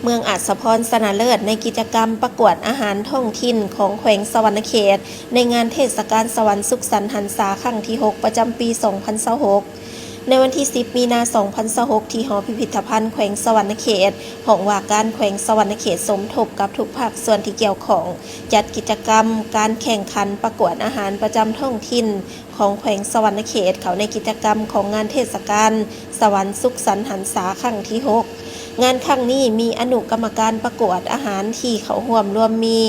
ເມືອງອາດສະພອນຊະນະເລີດໃນກິດຈະກຳປະກວດອາຫານທ້ອງຖິ່ນຂອງແຂວງສະຫວັນນະເຂດ ໃນງານເທດສະການສະຫວັນສຸກສັນຫັນສາຄັ້ງທີຫົກ ປະຈຳປີສອງພັນຊາວຫົກ ໃນວັນທີສິບ ມີນາ ສອງພັນຊາວຫົກ ທີ່ຫໍພິພິດທະພັນແຂວງສະຫວັນນະເຂດ, ຫ້ອງວ່າການແຂວງສະຫວັນນະເຂດສົມທົບກັບທຸກພາກສ່ວນທີ່ກ່ຽວຂ້ອງ ຈັດກິດຈະກຳການແຂ່ງຂັນປະກວດອາຫານປະຈຳທ້ອງຖິ່ນ ຂອງແຂວງສະຫວັນນະເຂດ ເຂົ້າໃນກິດຈະກຳຂອງງານເທດສະການສະຫວັນສຸກສັນຫັນສາຄັ້ງທີຫົກ. ງານຄັ້ງນີ້ມີອະນຸກຳມະການປະກວດອາຫານທີ່ເຂົ້າຮ່ວມລວມມີ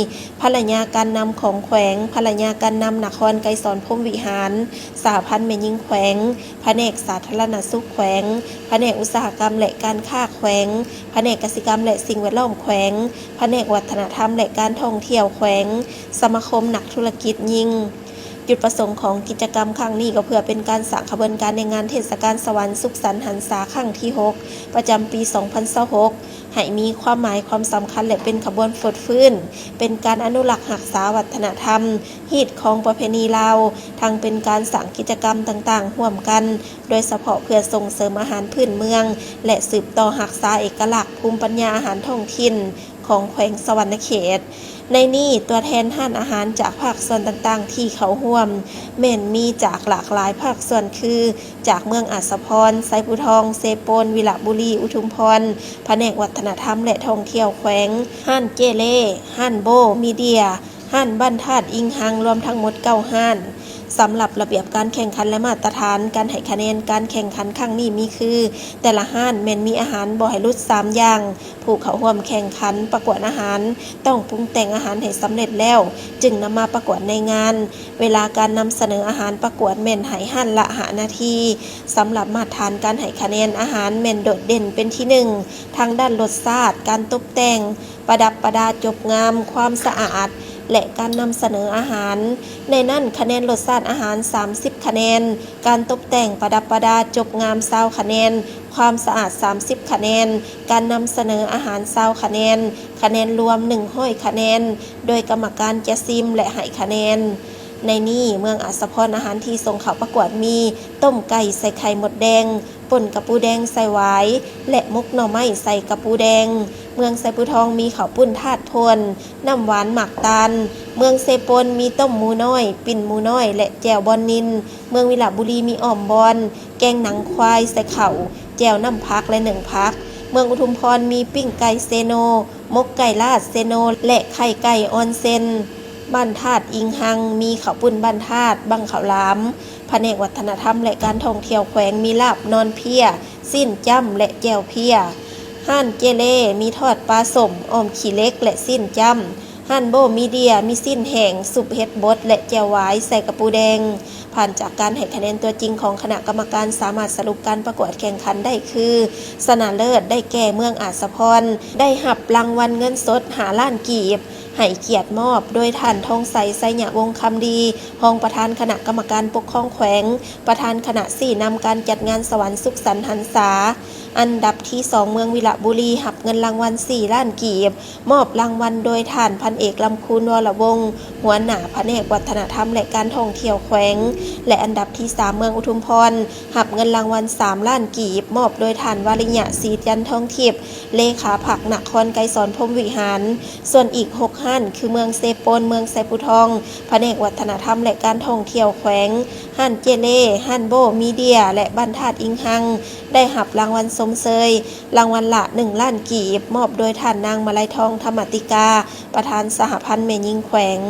ພະລະຍາການນຳຂອງແຂວງ, ພະລະຍາການນຳນະຄອນໄກສອນພົມວິຫານ, ສະຫະພັນແມ່ຍິງແຂວງ, ພະແນກສາທາລະນະສຸກແຂວງ, ພະແນກອຸດສາຫະກຳ ແລະ ການຄ້າແຂວງ, ພະແນກກະສິກຳ ແລະ ສິ່ງແວດລ້ອມແຂວງ, ພະແນກວັດທະນະທຳ ແລະ ການທ່ອງທ່ຽວແຂວງ, ສະມາຄົມນັກທຸລະກິດຍິງ. ຈຸດປະສົງຂອງກິດຈະກຳຄັ້ງນີ້ກໍເພື່ອເປັນການສ້າງຂະບວນການໃນງານເທດສະການສະຫວັນສຸກສັນຫັນສາຄັ້ງທີຫົກ ປະຈຳປີສອງພັນຊາວຫົກ ໃຫ້ມີຄວາມໝາຍຄວາມສຳຄັນ ແລະ ເປັນຂະບວນຟົດຟື້ນ, ເປັນການອະນຸລັກຮັກສາວັດທະນະທຳ, ຮີດຄອງປະເພນີລາວ, ທັງເປັນການສ້າງກິດຈະກຳຕ່າງໆຮ່ວມກັນ, ໂດຍສະເພາະເພື່ອສົ່ງເສີມອາຫານພື້ນເມືອງ ແລະ ສືບຕໍ່ຮັກສາເອກະລັກພູມປັນຍາອາຫານທ້ອງຖິ່ນ ຂອງແຂວງສະຫວັນນະເຂດ. ໃນນີ້ ຕົວແທນຮ້ານອາຫານຈາກພາກສ່ວນຕ່າງໆທີ່ເຂົ້າຮ່ວມ ແມ່ນມີຈາກຫຼາກຫຼາຍພາກສ່ວນ ຄື ຈາກເມືອງອາດສະພອນ, ໄຊພູທອງ, ເຊໂປນ, ວິລະບູລີ, ອຸທຸມພອນ, ພະແນກວັດທະນະທຳ ແລະ ທ່ອງທ່ຽວແຂວງ, ຮ້ານເຈເລ, ຮ້ານໂບ, ມີເດຍ, ຮ້ານບ້ານທາດອິງຮັງ ລວມທັງໝົດເກົ້າຮ້ານ. ສຳລັບລະບຽບການແຂ່ງຂັນ ແລະ ມາດຕະຖານການໃຫ້ຄະແນນການແຂ່ງຂັນຄັ້ງນີ້ມີຄື ແຕ່ລະຮ້ານແມ່ນມີອາຫານບໍ່ໃຫ້ຫຼຸດສາມຢ່າງ, ຜູ້ເຂົ້າຮ່ວມແຂ່ງຂັນປະກວດອາຫານຕ້ອງປຸງແຕ່ງອາຫານໃຫ້ສຳເລັດແລ້ວ ຈຶ່ງນຳມາປະກວດໃນງານ. ເວລາການນຳສະເໜີອາຫານປະກວດແມ່ນໃຫ້ຮ້ານລະຫ້ານາທີ. ສຳລັບມາດຖານການໃຫ້ຄະແນນອາຫານແມ່ນໂດດເດັ່ນເປັນທີໜຶ່ງ ທາງດ້ານລົດຊາດ, ການຕົບແຕ່ງ, ປະດັບປະດາຈົບງາມ, ຄວາມສະອາດ ແລະ ການນຳສະເໜີອາຫານ. ໃນນັ້ນ ຄະແນນລົດຊາດອາຫານສາມສິບຄະແນນ, ການຕົບແຕ່ງປະດັບປະດາຈົບງາມຊາວຄະແນນ, ຄວາມສະອາດສາມສິບຄະແນນ, ການນຳສະເໜີອາຫານຊາວຄະແນນ, ຄະແນນລວມໜຶ່ງຮ້ອຍຄະແນນ, ໂດຍກຳມະການຈະຊິມ ແລະ ໃຫ້ຄະແນນ. ໃນນີ້ ເມືອງອາດສະພອນ ອາຫານທີ່ສົ່ງເຂົ້າປະກວດມີ ຕົ້ມໄກ່ໃສ່ໄຂ່ມົດແດງ, ປົ່ນກະປູແດງໃສ່ຫວາຍ ແລະ ໝົກໜໍ່ໄມ້ໃສ່ກະປູແດງ. ເມືອງໄຊພູທອງມີເຂົ້າປຸ້ນທາດໂພນ, ນ້ຳຫວານໝາກຕານ. ເມືອງເຊໂປນມີຕົ້ມໝູນ້ອຍ, ປີ້ນໝູນ້ອຍ ແລະ ແຈ່ວບອນນິນ. ເມືອງວິລະບູລີມີອ້ອມບອນ, ແກງໜັງຄວາຍໃສ່ເຂົ້າ, ແຈ່ວນ້ຳຜັກ ແລະ ໜຶ້ງຜັກ. ເມືອງອຸທຸມພອນມີປີ້ງໄກ່ເຊໂນ, ໝົກໄກ່ລາດເຊໂນ ແລະ ໄຂ່ໄກ່ອອນເຊັນ. ບ້ານທາດອິງຮັງ ມີເຂົ້າປຸ້ນບ້ານທາດ, ບັ້ງເຂົ້າຫຼາມ. ພະແນກວັດທະນະທຳ ແລະ ການທ່ອງທ່ຽວແຂວງ ມີລາບນອນເພຍ, ຊີ້ນຈ້ຳ ແລະ ແຈ່ວເພຍ. ຮ້ານເຈເລ ມີທອດປາສົ້ມ, ອ້ອມຂີ້ເຫຼັກ ແລະ ຊີ້ນຈ້ຳ. ຮ້ານໂບມີເດຍ, ມີຊີ້ນແຫ້ງ, ຊຸບເຫັດບົດ ແລະ ແຈ່ວຫວາຍໃສ່ກະປູແດງ. ຜ່ານຈາກການໃຫ້ຄະແນນຕົວຈິງຂອງຄະນະກຳມະການ ສາມາດສະຫຼຸບການປະກວດແຂ່ງຂັນໄດ້ຄື ຊະນະເລີດໄດ້ແກ່ເມືອງອາດສະພອນ ໄດ້ຮັບລາງວັນເງິນສົດຫ້າລ້ານກີບ. ໃຫ້ກຽດມອບໂດຍທ່ານ ທອງໄຊ ໄຊຍະວົງຄຳດີ, ຮອງປະທານຄະນະກຳມະການປົກຄອງແຂວງ, ປະທານຄະນະຊີ້ນຳການຈັດງານສະຫວັນສຸກສັນຫັນສາ. ອັນດັບທີສອງ ເມືອງວິລະບູລີ ຮັບເງິນລາງວັນສີ່ລ້ານກີບ, ມອບລາງວັນໂດຍທ່ານ ພັນເອກ ລຳຄູນ ວໍລະວົງ, ຫົວໜ້າພະແນກວັດທະນະທຳ ແລະ ການທ່ອງທ່ຽວແຂວງ ແລະ ອັນດັບທີສາມ ເມືອງອຸທຸມພອນ ຮັບເງິນລາງວັນສາມລ້ານກີບ, ມອບໂດຍທ່ານ ວາລິຍະ ສີຈັນທອງທິບ, ເລຂາພັກນະຄອນໄກສອນ ພົມວິຫານ. ສ່ວນອີກຫົກຮ້ານ ຄື ເມືອງເຊໂປນ, ເມືອງໄຊພູທອງ, ພະແນກວັດທະນະທຳ ແລະ ການທ່ອງທ່ຽວແຂວງ, ຮ້ານເຈເລ, ຮ້ານໂບ, ມີເດຍ ແລະ ບ້ານທາດອິງຮັງ ໄດ້ຮັບລາງວັນຊົມເຊີຍ ລາງວັນລະໜຶ່ງລ້ານກີບ, ມອບໂດຍທ່ານນາງ ມະໄລທອງ ທຳມະຕິກາ, ປະທານສະຫະພັນແມ່ຍິງແຂວງ.